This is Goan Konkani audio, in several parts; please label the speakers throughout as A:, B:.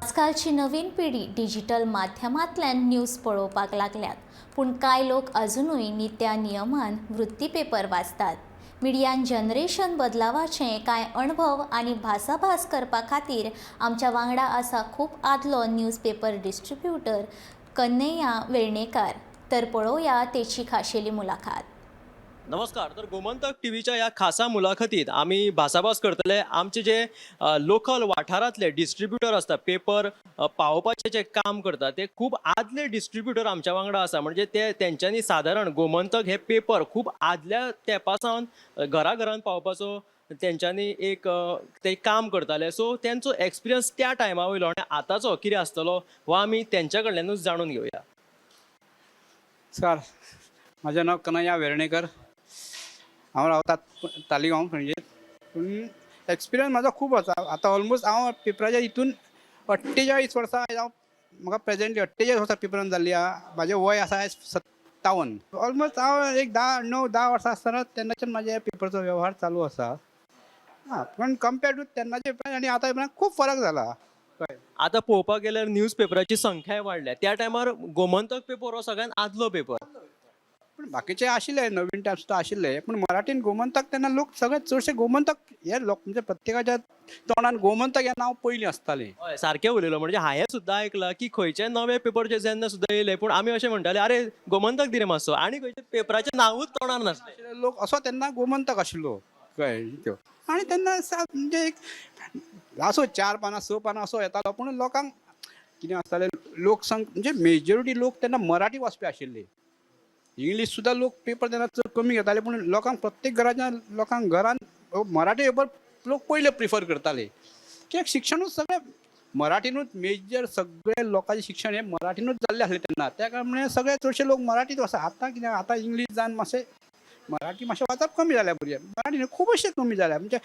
A: आजकालची नवीन पिढी डिजिटल माध्यमांतल्यान न्यूज पळोवपाक लागल्यात, पूण कांय लोक अजुनूय नित्या नियमान वृत्तीपेपर वाचतात. मिडियान जनरेशन बदलावाचे कांय अणभव आनी भासाभास करपा खातीर आमच्या वांगडा आसा खूब आदलो news paper distributor Kanhaiya Vernekar. तर पळोवया तेची खाशेली मुलाखत.
B: नमस्कार. तर गोमंतक टीव्हीच्या ह्या खासा मुलाखतीत आमी भासाभास करतले आमचे जे लोकल वाठारांतले डिस्ट्रिब्युटर आसता, पेपर पावोवपाचें जे काम करता, ते खूब आदले डिस्ट्रिब्युटर आमच्या वांगडा आसा. म्हणजे ते तेंच्यांनी सादारण गोमंतक हे पेपर खूब आदल्या तेंपा सावन घरा घरान पावपाचो तेंच्यांनी एक ते काम करताले. सो तेंचो एक्सपिरियन्स त्या टायमा वयलो आनी आतांचो कितें आसतलो हो आमी तेंच्या कडल्यानूच जाणून घेवया.
C: नमस्कार, माझें नांव कन्हैया वेर्णेकर. हांव रावता तालिगांव, पणजे. पूण एक्सपिरियन्स म्हाजो खूब आसा. आतां ऑलमोस्ट हांव पेपराच्या हितून 48 वर्सां हांव, म्हाका प्रेजेंटली 48 वर्सां पेपरान जाल्ली आहा. म्हाजें वय आसा आयज 57. ऑलमोस्ट हांव एक 10, 9, 10 वर्सां आसतना तेन्नाच्यान म्हाज्या पेपरचो वेव्हार चालू आसा. हां, पूण कंपेर्ड टू तेन्नाचे पेपर आनी आतां पेपरान खूब फरक जाला, कळ्ळें?
B: आता पळोवपाक गेल्यार न्यूज पेपराची संख्याय वाडल्या. त्या टायमार गोमंतक पेपर हो सगळ्यात आदलो पेपर.
C: पूण बाकीचे आशिल्ले, नवीन टायम्स सुद्दां आशिल्ले, पूण मराठीन गोमंतक तेन्ना लोक सगळे चडशे गोमंतक हे लोक, म्हणजे प्रत्येकाच्या तोंडान गोमंतक हें नांव पयलीं आसतालें.
B: हय, सारकें उलयलो. म्हणजे हांवें सुद्दां आयकलां की खंयचे नवे पेपर जे जेन्ना सुद्दां येयले, पूण आमी अशें म्हणटाले, "अरे, गोमंतक दी रे मातसो." आनी खंयचे पेपराचें नांवूच तोंडार नासलें.
C: लोक असो तेन्ना गोमंतक आशिल्लो, कळ्ळें त्यो. आनी तेन्ना म्हणजे एक आसो चार पानां, स पानां असो येतालो, पूण लोकांक कितें आसतालें, लोक म्हणजे मेजॉरिटी लोक तेन्ना मराठी वाचपी आशिल्ले. इंग्लीश सुद्दां लोक पेपर तेन्ना चड कमी घेताले, पूण लोकांक प्रत्येक घराच्या लोकांक घरान मराठी पेपर लोक पयले प्रिफर करताले, कित्याक शिक्षणूच सगळें मराठीनूच, मेजर सगळे लोकांचें शिक्षण हें मराठीनूच जाल्लें आसलें तेन्ना. त्या कारणान सगळे चडशे लोक मराठीत वाचा. आतां कितें, आतां इंग्लीश जावन मातशें मराठी मातशें वाचप कमी जाल्या भुरग्यांक. मराठी न्हू, खूब अशें कमी जाल्या. म्हणजे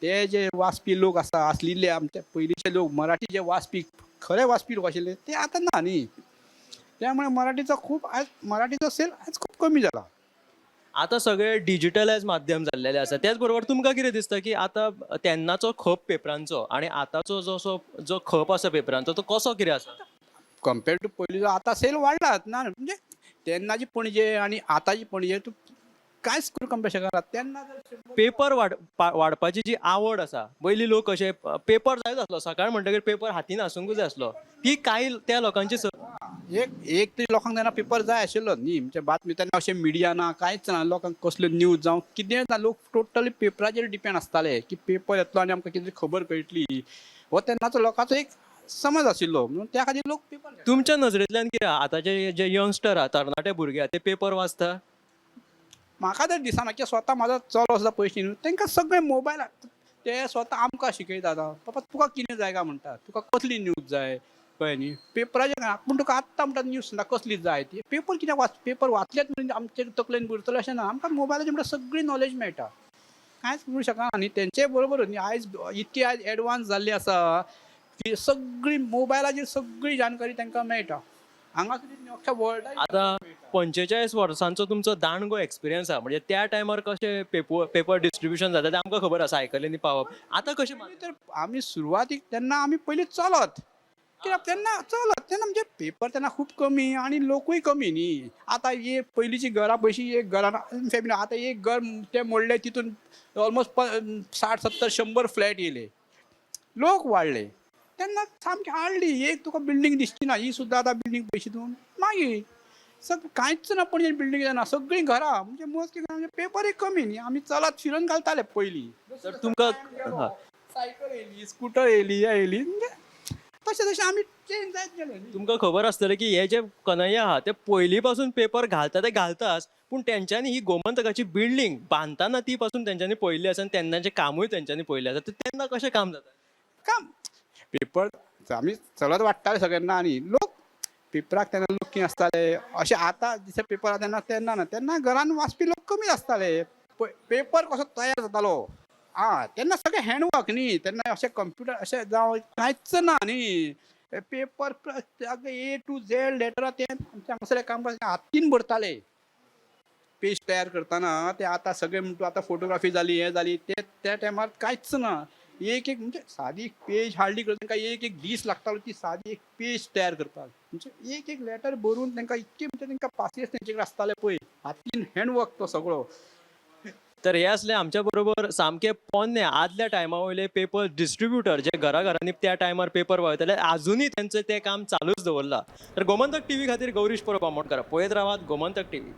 C: ते जे वाचपी लोक आसा आसलेले, आमचे पयलींचे लोक मराठी जे वाचपी, खरे वाचपी लोक आशिल्ले, ते आतां ना न्ही. त्यामुळे मराठीचो खूब आयज, मराठीचो सेल आयज खूब कमी जाला.
B: आतां सगळे डिजिटलायज माध्यम जाल्लेलें आसा. त्याच बरोबर तुमकां कितें दिसता की आतां तेन्नाचो खप पेपरांचो आनी आतांचो जो असो जो खप आसा पेपरांचो, तो कसो कितें आसा?
C: कंपेर्ड टू पयलींचो आतां सेल वाडलात ना. म्हणजे तेन्नाची पणजे आनी आतांची पणजे तूं कांयच करूं कंपेर शकना. तेन्ना जर 100
B: पेपर वाडपाची जी आवड आसा, पयलीं लोक कशे पेपर जायच आसलो, सकाळ म्हणटकीर पेपर हातीन आसूंकूच जाय आसलो, ती कांय त्या लोकांची
C: एक एक तरी लोकांक तेन्ना पेपर जाय आशिल्लो न्ही. म्हणजे बातमी तेन्ना अशें मिडिया ना, कांयच ना. लोकांक कसल्यो न्यूज जावं कितेंय ना, लोक टोटली पेपराचेर डिपेंड आसताले की पेपर येतलो आनी आमकां कितें खबर कळटली. हो तेन्नाचो लोकांचो एक समज आशिल्लो, म्हणून त्या खातीर लोक पेपर घेताले.
B: तुमच्या नजरेंतल्यान कितें, आतांचे जे यंगस्टर आहा, तरणाटे भुरगे आहा, ते पेपर वाचता?
C: म्हाका तर दिसना, की स्वता म्हाजो चलो सुद्दां पयशे न्हू, तांकां सगळें मोबायल. ते स्वता आमकां शिकयता आतां, "बाबा, तुका कितें जाय?" काय म्हणटा, "तुका कसली न्यूज जाय?" कळ्ळें न्ही? पेपराचेर ना, पूण तुका आत्तां म्हणटा न्यूज ना कसली जाय ती. पेपर कित्याक वाच, पेपर वाचलेच म्हणून आमचे तकलेन उरतलें अशें ना. आमकां मोबायलाचेर म्हणटा सगळी नॉलेज मेळटा. कांयच म्हणू शकना न्ही. तेंचेय बरोबर न्ही, आयज इतकी आयज एडवान्स जाल्ली आसा की सगळी मोबायलाचेर सगळी जानकारी तांकां मेळटा. हांगा सुद्दां अख्ख्या वर्ल्डाक.
B: आतां 45 वर्सांचो तुमचो दांडगो एक्सपिरियन्स आहा. म्हणजे त्या टायमार कशें पेपर पेपर डिस्ट्रिब्युशन जाता तें आमकां खबर आसा, सायकलींनी पावप. आतां कशें?
C: आमी तर आमी सुरवातीक तेन्ना आमी पयलीं चलत, कित्याक तेन्ना चलत तेन्ना म्हणजे पेपर तेन्ना खूब कमी आनी लोकूय कमी न्ही. आतां एक पयलींची घरां पयशी एक घरान फॅमिली, आतां एक घर ते मोडले, तितून ऑलमोस्ट 60, 70, 100 फ्लॅट येयले, लोक वाडले. तेन्ना सामकी हाडली एक तुका बिल्डींग दिसची ना. ही सुद्दां आतां बिल्डींग पयशी तूं मागीर सग कांयच ना. पणजे बिल्डींग जायना, सगळीं घरां. म्हणजे मोस्टली म्हणजे पेपरूय कमी न्ही, आमी चलत फिरून घालताले पयलीं.
B: तर तुमकां
C: सायकल येयली, स्कुटर येयली, हे येयली, म्हणजे तशें तशें आमी चेंज जायत गेले न्ही.
B: तुमकां खबर आसतलें की हे जे कन्हैया आहा, ते पयलीं पासून पेपर घालता ते घालताच, पूण तेंच्यांनी ही गोमंतकाची बिल्डींग बांदताना ती पासून तेंच्यांनी पळयल्ली आसा आनी तेन्नाचें कामूय तेंच्यांनी पळयल्लें आसा. तर तेन्ना कशें काम जाता?
C: काम पेपर आमी चलत वाडटाले सगळ्यांना आनी लोक पेपराक तेन्ना लोक कितें आसताले अशें आतां जशे पेपर आहा तेन्ना तेन्ना ना. तेन्ना घरान वाचपी लोक कमी आसताले. पेपर कसो तयार जातालो, आं, तेन्ना सगळें हँडवर्क न्ही. तेन्ना अशें कंप्युटर अशें जावं कांयच ना न्ही. पेपर ए टू झेड लेटरां ते आमच्या हांगासरलें काम हातीन भरताले पेज तयार करतना ते. आतां सगळे म्हणटा, आतां फोटोग्राफी जाली, हें जाली, ते त्या टायमार कांयच ना. एक एक म्हणजे सादी एक पेज हाडली करता तांकां एक एक दीस लागतालो ती सादी एक पेज तयार करपाक. म्हणजे एक एक लेटर बरोवन तांकां इतके म्हणजे तांकां पासियेंस तेंचे कडेन आसतालें पळय, हातीन हँडवर्क तो सगळो.
B: तर हे असले आमच्या बरोबर सामके पोन्ने आदल्या टायमा वयले पेपर डिस्ट्रिब्युटर जे घराघरांनी त्या टायमार पेपर पावयताले, आजुनूय तेंचें तें काम चालूच दवरलां. तर गोमंतक टीव्ही खातीर गौरीश परब आमोणकर. पळयत रावात गोमंतक टीव्ही.